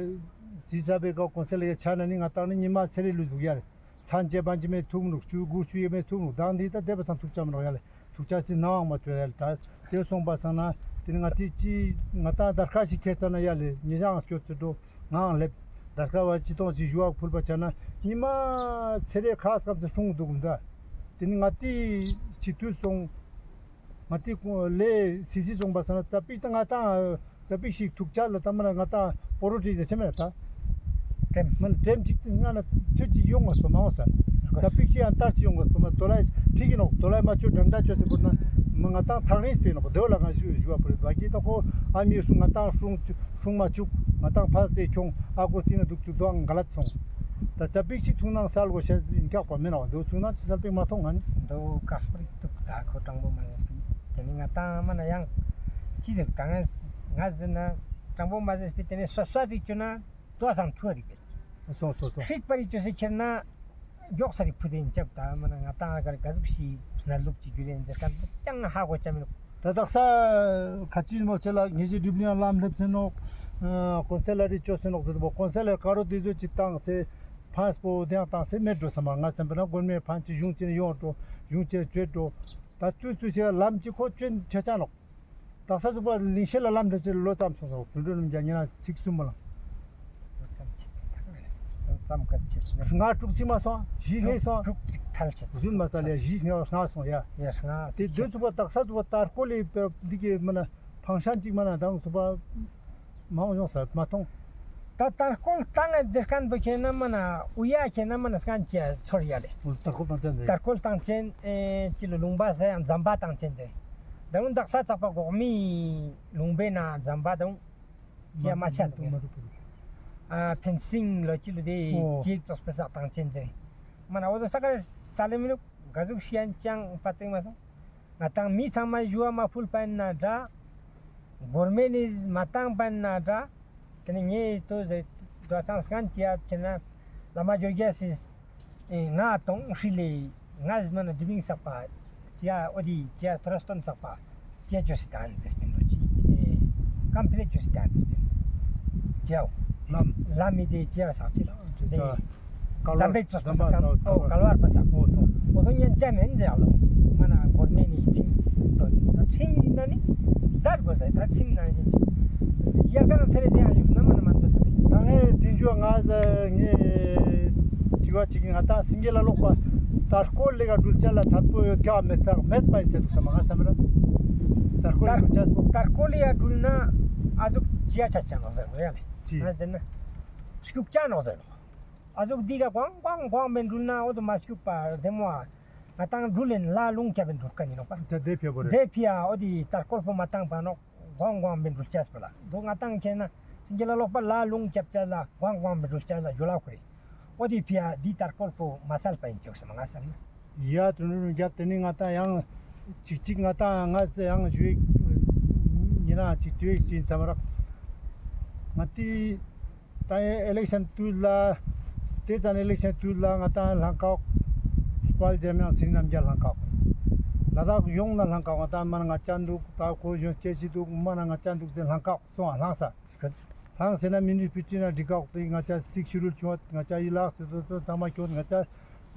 ཟི་ས་བའི་ཀ་ཀོན་སེ་ལ་ཡ་ཆ་ན་ནི་ང་ད་ནི་ཉི་མ་ཚེ་རེ་ལུས་འདུག་ཡ་ལེ། ཚན་ཅེ་བན་ཅེ་མེ་ཐུག་མི་རུག་ཆུ་གུར་ཆུ་ཡེ་མེ་ཐུག་མི་རུག་དང་འདི་ལྟ་བསྡད་པ་སང་ཐུག་ཆ་མི་རུག་ཡ་ལེ། ཐུག་ཆ་སི་ནང་མ་བཅོ་ཡ་ལེ། ད་དེ་སོང་པ་སང་ན་དེ་ནི་ང་དེ་ཅི་ང་ཏང་དར་ཁ་ཞིག་ཁྱེར་ཙ་ན་ཡ་ལེ་ཉེ་ཞང་སྐྱོད་ཚུལ་འགྲོ་ངའང་ལེབ། དར་ཁ་བ་ཅི་ཏོང་ཞིག་ཞུ་བ་ཕུལ་བ་ཆ་ན་ཉི་མ་ཚེ་རེ་ཁ་སྐམ་སེ་སྲུང་འདུག་གམ་ད། དེ་ནི་ང་དེ་ཅི་དུས་སོང་། ང་དེ་ལེ་སི་སི་སོང་པ་སང་ན་ཙ་པིག་ད་ང་ཏང་། ཙ་པིག་ཞིག་ཐུག་ཆ་ལ་ད་མ་ན་ང་ཏང་པོ་རོ་ཏི་ཟེར་ཆེ་མེད་ད། ཀྲེམ། མ་ན་ཀྲེམ་ཅིག་ང་ན་ཚོད་ཅིག་ཡོང་ངོས་པ་མ་འོང་ས། ཙ་པིག་ཞིག་ཡང་ཏར་ཅིག་ཡོང་ངོས་པ་མ་དོ་ལ་ཁྲིག་གི་ནོག་དོ་ལ་མ་ཆུ་འདྲ་འདྲ་ཆོས་སེ་བུར་ན་མ་ང་ཏང་ཐག་རིང་སྤེལ་ནོག་པ་དོ་ལ་ང་ཞུ་ཞུ་བ་བུར་བ་གི་ད་ཁོ་ཨ་མི་སྲུང་ང་ཏང་སྲུང་སྲུང་མ་བཅུག་ང་ཏང་ཕ་ཚེ་ཁྱོང་ཨ་ཁོ་ཏི་ན་འདུག་ཅུ་དོ་ང་ག་ལ་སོང་། ད་ཙ་པིག་ཞིག་ཐུག་ནང་སལ་གོ་ཤ་ཡིན་ཀྱག་པ་མེད་ནོག་པ་དོ་ཐུག་ནང་ཅི་སལ་པིག་མ་ཐོང་ང་ནི། དོ་ཀ་སྤར་ཐུག་ད་ཁོ་དྲང་པོ་མ་ཡིན་དེ་ནི་ང་ཏང་མ་ན་ཡང་ཅི་ཟེར་ད་ང་ང་ཟེར་ན་དྲང་པོ་མ་ཟེར་སྤེ་དེ་ནི་སོ་སོ་རིག་ཅུ་ན། ཏོ་སང་ཐུ་རིག་པས། སོང་སོང་སོང་། ཧྲིག་པ་རིག་ཅོ་སེ་ཁྱེར་ན། མགྱོགས་ས་རིག་ཕུ་དེ་ཡིན་ཅབ་ད་མ་ན་ང་ཏང་ཨ་གར་ག་ཟུག་ཤི་ན་ལུག་ཅིག་རྒྱུ་རེ་འཛེ་ཀ་ཀྱང་ཧ་གོ་ཅ་མི་རུག་ད་དག་ས་ཁ་ཅི་མོ་ཆེ་ལ་ངེ་ཞི་སྒྲིབ་ལིང་ལམ་སླེབས་སེ་ནོག་ཨ་གོང་ས་ལ་རི་ཅོ་སེ་ནོག་ཟེར་བོ་གོང་ས་ལ་དཀར་པོ་དེ་ཚོ་ཅིག་བཏང་སེ་ཕངས་པོ་དེ་ཡང་བཏང་སེ་མེད་འགྲོ་སམ་པ། ང་བསམ་པ་ན་དགོན་མེ་ཕན་ཅིག་གཞུང་ཆེན་ཡོང་འགྲོ། གཞུང་ཆེན་བཅོས་འགྲོ། ད་དུས་དུས་ཆེ་ལམ་ཅིག་ཁོ་ཅོན་ཆ་ཆ་ནོག། དག་ས་ཚུགས་པ་ལིང་ཤེད་ལ་ལམ་འདི་ཚོ་ལོ་ཙམ་སོང་སོང་། དུད་འགྲོ་རྣམས་ཀྱང་ཉེ་རང་ཚིག་གསུམ་མོ་ལ། ལོ་ཙམ་ཅིག་ཐག་རེད། ལོ་ཙམ་ག་ཅིག་རེད། ལྔ་དྲུག་ཅིག་མ་སོང་། བཞི་ལྔ་སོང་། དྲུག་ཅིག་ཐལ་ཆེ། རྫུན་མ་ཙ་ལས་བཞི་ལྔ་ལྔ་སོང་ཡ། ཡ་ལྔ་དེ་ཅིག་དུས་ཚུགས་པ་དག་ས་ཚུགས་པ་དར་ཀོ་ལི་འདི་གི་མ་ན་ཕང་ཤན་ཅིག་མ་ན་དང་ཚུགས་པ་མང་ཡོང་ས་མ་མཐོང་། ད་དར་ཀོ་ལི་བཏང་ངེ་འདིར་ཁན་པོ་ཁྱེད་ན་མ་ན་འུ་ཡ་ཁྱེད་ན་མ་ན་སྐན་ཅི་ཚོར་ཡ་ལེ། དར་ཀོ་ལི་བཏང་ཅན་རེད། དར་ཀོ་ལི་བཏང་ཅན་ཨེ་ཅི་ལོ་ལུང་པ་ས་ཡང་ཛམ་པ་བཏང་ཅན་རེད། ད་རུང་དག་ས་ཚག་པ་གོག་མི་ལུང་པའི་ན་ཛམ་པ་དང་ཅི་ཡ་མ་ཆ་དུ་ཨ་ཕེན་སིང་ལོ་ཅི་ལོ་དེ་ཨོ་ཅི་ཙོགས་པའི་ས་བཏང་ཅན་རེད། མ་ན་འོ་དོ་ས་ཀ་རེ་ས་ལེ་མི་ནུག་ག་ཟུག་ཤི་ཡན་ཅང་པ་ཏིང་མ་སོང་། ང་དང་མི་ཚང་མ་ཞུ་བ་མ་ཕུལ་པ་ཡིན་ན་འདྲ། གོར་མེན་ནི་མ་བཏང་པ་ཡིན་ན་འདྲ། དེ་ནི་ངས་ཏོ་ཟེར་འགྲོ་ཚང་སྐན་ཅི་ཡ་ཆེ་ན་བླ་མ་ཇོ་རྒྱལ་སི་ང་དང་ཧྲི་ལེ་ང་ཟི་མ་ན་དི་བིང་སག་པ་ཅི་ཡ་ཨོ་དི་ཅི་ཡ་ཐོ་ར་སྟོན་སག་པ་ཅི་ཡ་ཅོ་སི་ཏང་ཟེར་སྤིན་ནོ་ཅི་ཀམ་པི་ལེ་ཅོ་སི་ཏང་ཟེར་སྤིན་ནོ་ཅི་ཡ་ལམ་ལམ་མི་དེ་ཅི་ཡ་སག་ཅི་ལ་དེ། ཛམ་བེ་ཙོགས་ཙམ་པ་ཙམ་ཨོ་གལ་བར་པ་ཙམ་ཨོ་སོང་། ཨོ་སོང་ཉན་ཅ་མེན་ཟེར་ལོ། མ་ན་གོར་མེན་ནི་ཁྲིམས་ཏོ་ཁྲིམས་ཡིན་ན་ནི་ཛར་གོ་ཟེར་ད་ཁྲིམས་ནང་བཞིན་ཅིག་ཡར་གང་ཚེ་རེ་དེ་ཡང་བཞུགས་ན་མ་ན་མ་འདོད་ཟེར། ད་ངས་དེ་འཇུ་ང་ཟེར་ངས་དྲི་བ་ཅིག་ང་ད་སེང་གེ་ལ་ལོག་པ་དར་ཀོ་ལི་ག་འགྲུལ་ཆ་ལ་ཐད་པོ་ཡོད་ཀྱག་མེད་ཀྱག་མེད་པ་ཡིན་ཆ་འདུག་སམ་ང་བསམ་པ་ན་དར་ཀོ་ལི་འགྲུལ་ཆ་པོ་དར་ཀོ་ལི་ཡ་འགྲུལ་ན་ཨ་ཟུག་ཅི་ཡ་ཆ་ཆ་ནོག་ཟེར་གོ་ཡ་ལེ། ཅི་ང་ཟེར་ན་སྐྱུག་ཆ་ནོག་ཟེར་ནོག། ཨ་ཟུག་འདི་ག་ཀོང་ཀོང་ཀོང་མེན་འགྲུལ་ན་འོ་དོ་མ་སྐྱུག་པ་རྡེ་མོ་ཨ། ང་དང་འགྲུལ་ལེན་ལ་ལུང་ཁྱབ་པའི་འགྲུལ་ཀ་ནི་ནོག་པ། ད་དེ་ཕེ་བོ་རེད། དེ་ཕི་ཨ་འོ་དི་དར་ཀོ་ལི་པོ་མ་བཏང་པ་ནོག་ཀོང་ཀོང་མེན་འགྲུལ་ཆས་པ་ལ། དོ་ང་དང་ཁྱེད་ན་སིང་གེ་ལ་ལོག་པ་ལ་ལུང་ཁྱབ་ཆ་ལ་ཀོང་ཀོང་མེན་འགྲུལ་ཆས་ལ་འཇུ་ལ་ཁུ་རེ། འོ་དི་ཕི་ཨ་འདི་དར་ཀོ་ལི་པོ་མ་སལ་པ་ཡིན་ཆོག་སམ་ང་བསམ་ན། ཡ་དུ་ནུ་རྒྱབ་དེ་ནི་ང་དང་ཡང་ཅིག་ཅིག་ང་དང་ང་ཡང་ཞུ་ཡིག་ཉི་ན་ཅིག་ཏུ་ཡིག་ཅིག་ཙམ་རག་ང་ཏི། ད་ཨེ་ལེག་ཤན་དུས་ལ། དེ་ཙམ་ཨེ་ལེག་ཤན་དུས་ལ་ང་དང་ལྷང་ཀག་དཔལ་འཇམ་དབྱངས་ཚེ་རིང་རྣམ་རྒྱལ་ལྷང་ཀག་ལ་དྭགས་ཡོངས་ན་ལྷང་ཀག་ང་དང་མ་ན་ང་ཅན་འདུག་ད་ཁོ་གཞོན་སྐྱེས་ཤིག་འདུག་མ་ན་ང་ཅན་འདུག་ཟེར་ལྷང་ཀག་སོང་ང་ལྷང་ས། ལྷང་ཟེར་ན་མི་འདྲི་ཕི་ཅི་ན་འདྲི་ཀག་དེ་ང་ཅ་སིག་ཤུ་རུལ་ཁྱོད་ང་ཅ་ཡི་ལག་སི་དོ་དོ་ཚང་མ་ཁྱོད་ང་ཅ་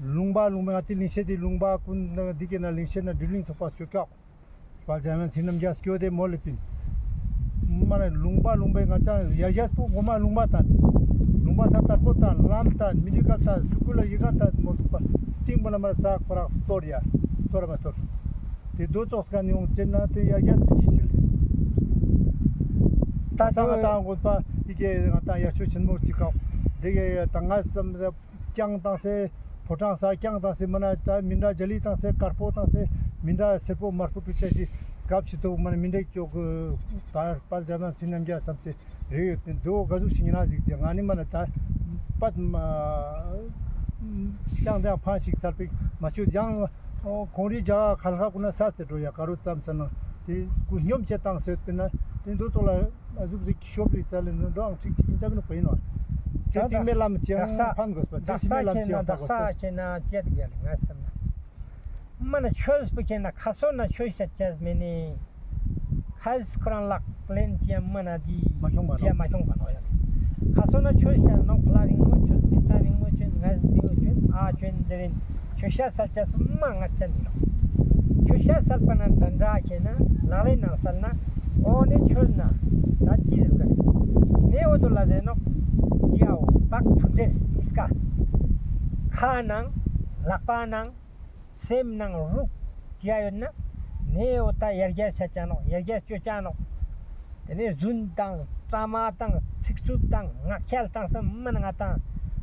ལུང་པ་ལུང་པ་ང་ཏི་ལིང་ཤེད་དེ་ལུང་པ་ཀུན་འདི་གེ་ན་ལིང་ཤེད་ན་འདྲི་ལིང་ཚོགས་པ་སྐྱོད་ཀག་དཔལ་འཇམ་དབྱངས་ཚེ་རིང་རྣམ་རྒྱལ་སྐྱོད་དེ་མོལ་ལེ་པིན། མ་ན་ལུང་པ་ལུང་པའི་ང་ཅང་ཡར་རྒྱས་པོ་ངོ་མ་ལུང་པ་དང་། ལུང་པ་ས་དར་ཀོ་དང་ལམ་དང་མི་འདི་ག་དང་སུ་ཀུ་ལ་ཡི་ག་དང་མོལ་འདུག་པ། སྟིང་པོ་ན་མ་ར་ཙག་པ་རག་སྟོར་ཡ། སྟོར་མ་སྟོར། དེ་དོ་ཙོགས་ཀ་ནི་ཡོང་ཅེ་ན་དེ་ཡར་རྒྱས་པོ་ཅི་ཆེ་ལེ། ད་ས་ང་དང་དགོན་པ་ཡི་གེ་ང་དང་ཡར་ཆོས་ཆེན་མོ་ཅིག་ཀག་དེ་གེ་ད་ང་བསམ་རེ། རྐྱང་བཏང་སེ། ཕོ་བྲང་ས་རྐྱང་བཏང་སེ་མ་ན་ད་མི་འདྲ་རྒྱ་ལི་བཏང་སེ་དཀར་པོ་བཏང་སེ་མི་འདྲ་སེར་པོ་དམར་པོ་བཀྲུ་ཆ་ཞིག་སྐབས་ཤིག་ཏོ་མ་ན་མི་འདྲ་ཅོག་གི་ད་དཔལ་འཇམ་དབྱངས་ཚེ་རིང་རྣམ་རྒྱལ་བསམ་སེ་རེ་ཡོད་པིན། དེ་བོ་ག་ཟུག་ཞིག་ཡིན་ན་ཟིག་ཅེ་ང་ནི་མ་ན་ད་པད་མ་རྐྱང་དེ་ཕང་ཞིག་སལ་པིག་མ་ཤོད་ཡང་ཁོང་རི་རྒྱ་ཁ་ལྷག་ན་ས་ཚེ་འགྲོ་ཡ་ག་རུ་ཙམ་ས་ན་དེ་ཀུ་སྙོམས་ཆེ་བཏང་སེ་ཡོད་པིན་ན་དེ་འདུ་ཚོགས་ལ། ཨ་ཟུག་ཟིག་ཤོབ་རིག་ཙལ་ལེ་ནོ་འདོ་ཨང་ཁྲིག་ཅིག་ཨིན་ཙམ་ནོ་པ་ཨིན་ནོ། ཚེ་ཏིང་མེ་ལམ་ཅི་ཡང་ཕན་དགོས་པ་ཚེ་ཤི་མེ་ལམ་ཅི་ཡང་ལྟ་དགོས་པ། ཁྱེད་ན་ཅི་ཡ་དེ་ག་ལེ་ང་བསམ་ན། མ་ན་ཆོས་པོ་ཁྱེད་ན་ཁ་སོ་ན་ཆོས་བཤད་ཅེས་མེ་ནི། ཁ་ཁོ་རང་ལག་ལེན་ཅི་ཡ་མ་ན་དི་མ་ཁྱོང་པ་ཅི་ཡ་མ་ཁྱོང་པ་ནོ་ཡ། ཁ་སོ་ན་ཆོས་བཤད་ནོ་ཕ་ལ་རིང་མོ་ཆོས་ཕི་ཏ་རིང་མོ་ཆོས་ང་ཟི་ཆོས་ཨ་ཆོས་འདི་རིན། ཆོས་ཤ་སལ་ཆ་སུ་མ་ང་ཅན་ནི་ནོ། ཆོས་ཤ་སལ་པ་ན་འདྲ་འདྲ་ཁྱེད་ན་ལག་ལེན་ནང་སལ་ན་འོ་ནི་ཆོས་ན་ད་ཅི་ཟེར་ག་ནི་འོ་དོ་ལ་ཟེར་ནོ། ཅི་ཡའོ་བག་ཐུག་ཅན་ཨིས་ཀ་ཁ་ནང་ལག་པ་ནང་སེམས་ནང་རུག་ཅི་ཡ་ཡོད་ན་ནི་འོ་ད་ཡར་རྒྱས་ཆ་ཅན་ནོ་ཡར་རྒྱས་ཅོ་ཅན་ནོ། དེ་ནས་རྫུན་དང་བཙའ་མ་དང་ཚིག་རྩུབ་དང་ངག་འཁྱལ་དང་སེམས་མ་ན་ང་དང་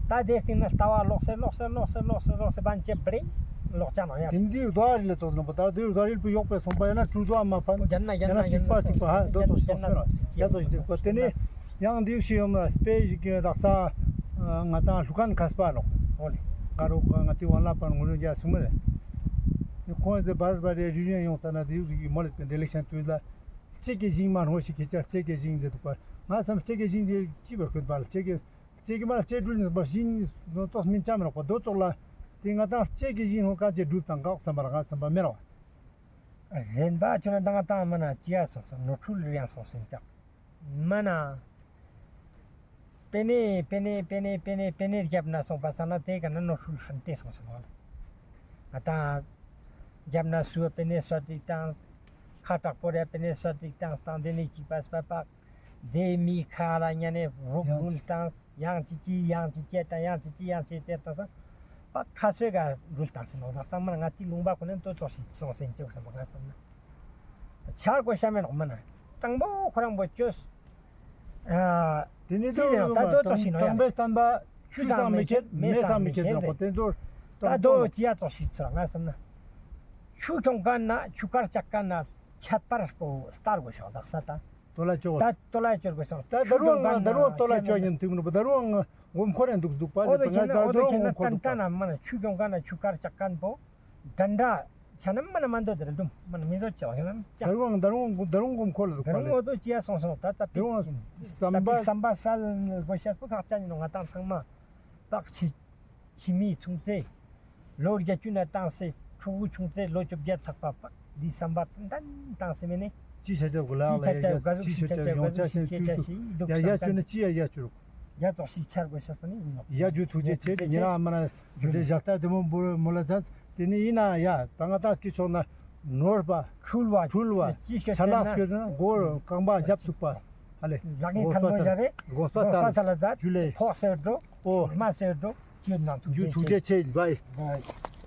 ད་དེ་སྟེང་ན་ལྟ་བ་ལོག་སེ་ལོག་སེ་ལོག་སེ་ལོག་སེ་བན་ཅེ་བྲིང་ལོག་ཅ་ནོ་ཡ། དེ་འདི་རུ་དོ་རི་ལ་ཙོགས་ནོ་པ་ད་དེ་རུ་དོ་རི་པུ་ཡོག་པའི་སོང་པ་ཡ་ན་དྲུག་དོ་མ་ཕན་ཡ་ན་གཅིག་པ་གཅིག་པ་ཧ་དོ་ཙོགས་ཤིག་སོང་སེ་ཡ་ཙོགས་ཤིག་དེ་ནས་ཡང་འདི་ཤི་ཡོང་མ་སྤེ་ཞིག་གི་རག་ས་ང་དང་ལྷུ་ཁན་ཁ་སྤ་ནོ་ཨོ་ལེ་ཀ་རུ་ང་ཏི་ཝན་ལ་པན་ངུ་རུ་རྒྱ་སུ་མ་རེ་ཁོང་ཟེ་བར་བར་རེ་རི་རི་ཡོང་ཙ་ན་དེ་ཡུ་ཞིག་མོ་ལེ་པན་དེ་ལེག་ཤན་དུས་ལ། ལྕེ་གི་ཞིང་མ་ནོ་ཞིག་གི་ཅ་ལྕེ་གི་ཞིང་ཟེར་འདུག་པ། ང་བསམ་ལྕེ་གི་ཞིང་ཟེར་ཅི་བར་ཁོད་པ་ལ་ལྕེ་གི་ལྕེ་གི་མ་ལ་ལྕེ་སྦྲུལ་ནི་པ་ཞིང་ཏོག་མིན་ཅམ་རོགས་པ་རྡོ་ཙོག་ལ། དེ་ང་དང་ལྕེ་གི་ཞིང་ཧོ་ཀ་ཅེ་སྦྲུལ་དང་འགག་བསམ་པ་ལ་ང་བསམ་པ་མེ་རོ། གཞན་པ་ཆོ་ན་ད་ང་དང་མ་ན་ཅི་ཡ་སོང་སམ་ནོར་འཁྲུལ་རེ་ཡང་སོང་སེམས་ཀྱག་མ་ན། པེ་ནེ་པེ་ནེ་པེ་ནེ་པེ་ནེ་པེ་ནེ་རྒྱབ་ན་སོང་པ་ས་ན་དེ་ཀ་ན་ནོར་འཁྲུལ་ཧན་ཏེ་སོང་སོང་ལ། ཨ་ད་རྒྱབ་ན་སུ་པེ་ནེ་སོ་ཏིག་ཏང་། ཁ་དྲག་པོ་རེ་པེ་ནེ་སོ་ཏིག་ཏང་སྟང་དེ་ནི་ཅིག་པ་སྤ་པག་དེ་མི་ཁ་ལ་ཉ་ནེ་རུག་ཡང་རུལ་ཏང་། ཡང་ཅི་ཅི་ཡང་ཅི་ཅེ་ཏང་། ཡང་ཅི་ཅི་ཡང་ཅི་ཅེ་ཏང་སང་། པག་ཁ་སོས་ག་རུལ་ཏང་སི་ནོ་ད་སང་མ་ང་ཅི་ལུང་པ་ཁོ་ནེ་ཏོ་ཙོག་ཤིག་སོང་སེན་ཅེ་བ་སམ་པ་ང་སམ་ན། ཆར་གོ་ཤ་མེ་ནོག་མ་ན། དང་པོ་ཁོ་རང་པོ་ཅོས། ཨ་དེ་ནི་ཅི་ཡང་ད་དོ་ཙོག་ཤིག་ནོ་ཡ། དང་པོའི་བསྟན་པ་ཆུ་དང་མེ་ཁྱེར་མེ་སང་མེ་ཁྱེར་ཟེར་གོ་དེ་ཚོར་ད་དོ་ཅི་ཡ་ཙོག་ཤིག་ཚོར་ང་སམ་ན། ཆུ་ཁྱོང་ཀ་ན་ཆུ་ཀར་ཅག་ཀ་ན་ཁྱད་པར་པོ་སྟར་གོ་ཤོག་དག་ས་ད། དོ་ལ་ཅོ། ད་དོ་ལ་ཅོ་གོ་ཤོག་ད་ད་རུང་ང་ད་རུང་དོ་ལ་ཅོ་ཉན་དུས་མི་རུ་པ་ད་རུང་ང་ངོམ་ཁོ་རེ་འདུག་འདུག་པ་ཟེར་པ་ང་ད་རུང་ངོམ་ཁོ་འདུག་པ། ན་མ་ན་ཆུ་ཁྱོང་ཀ་ན་ཆུ་ཀར་ཅག་ཀ་ན་པོ། དྲན་དྲ་ཆ་ན་མ་ན་མ་འདོད་དེ་ར་འདུམ་མ་ན་མི་འདོད་ཅོག་ཡང་ན་ཅ། ད་རུང་ད་རུང་ད་རུང་ངོམ་ཁོ་ལ་འདུག་པ་ལེ། ད་རུང་འོ་དོ་ཅི་ཡ་སོང་སོང་ད་ད་པི་རུང་བསམ་པ་བསམ་པ་སལ་གོ་ཤེས་པོ་ཁག་ཅན་ཡིན་ནོ་ང་ཏང་ཚང་མ་བག་ཕྱི་ཕྱི་མི་ཆུང་ཚེ། ལོ་བརྒྱད་ཅུ་ན་བཏང་སེ་ཕྲུ་གུ་ཆུང་ཚེ་ལོ་བཅོ་བརྒྱད་ཚག་པ་བག་འདི་བསམ་པ་ཏན་ཏན་བཏང་སེ་མེ་ནེ། ཅི་ཆ་ཆ་གུ་ལ་ལ་ཡ་ཅི་ཆ་ཆ་ཡོང་ཆ་ཤེས་ཅུ་ཡ་ཡ་ཅུ་ནི་ཅི་ཡ་ཡ་ཅུ་རུག་ཡ་ཙོག་ཤིག་ཆར་གོ་ཤེས་པ་ནི་ཡིན་ནོ། ཡ་ཇུ་ཐུགས་རྗེ་ཆེ། ཉེ་རང་མ་ན་ཇུ་ལེ་ཞག་ལྟར་དེ་མོ་བུ་མོ་ལ་ཛ་དེ་ནི་ཡིན་ན་ཡ་ད་ང་ཏང་སྐྱེ་ཆོག་ན་ནོར་བ་འཁྲུལ་བ་འཁྲུལ་བ་ཅི་ཆ་ལག་སྐྱོད་ན་མགོ་རྐང་པ་ཞབས་ཚུགས་པ་ཧ་ལེ་ལག་ངན་ཐལ་མོ་བཞག་རེ་དགོས་པ་སལ་ལ་ཛ་ཇུ་ལེ་ཕོག་སེ་འགྲོ་ཨོ་མ་སེ་འགྲོ་ཅི་ནང་ཐུགས་རྗེ་ཆེ། ཇུ་ཐུགས་རྗེ་ཆེ་བའི། བའི།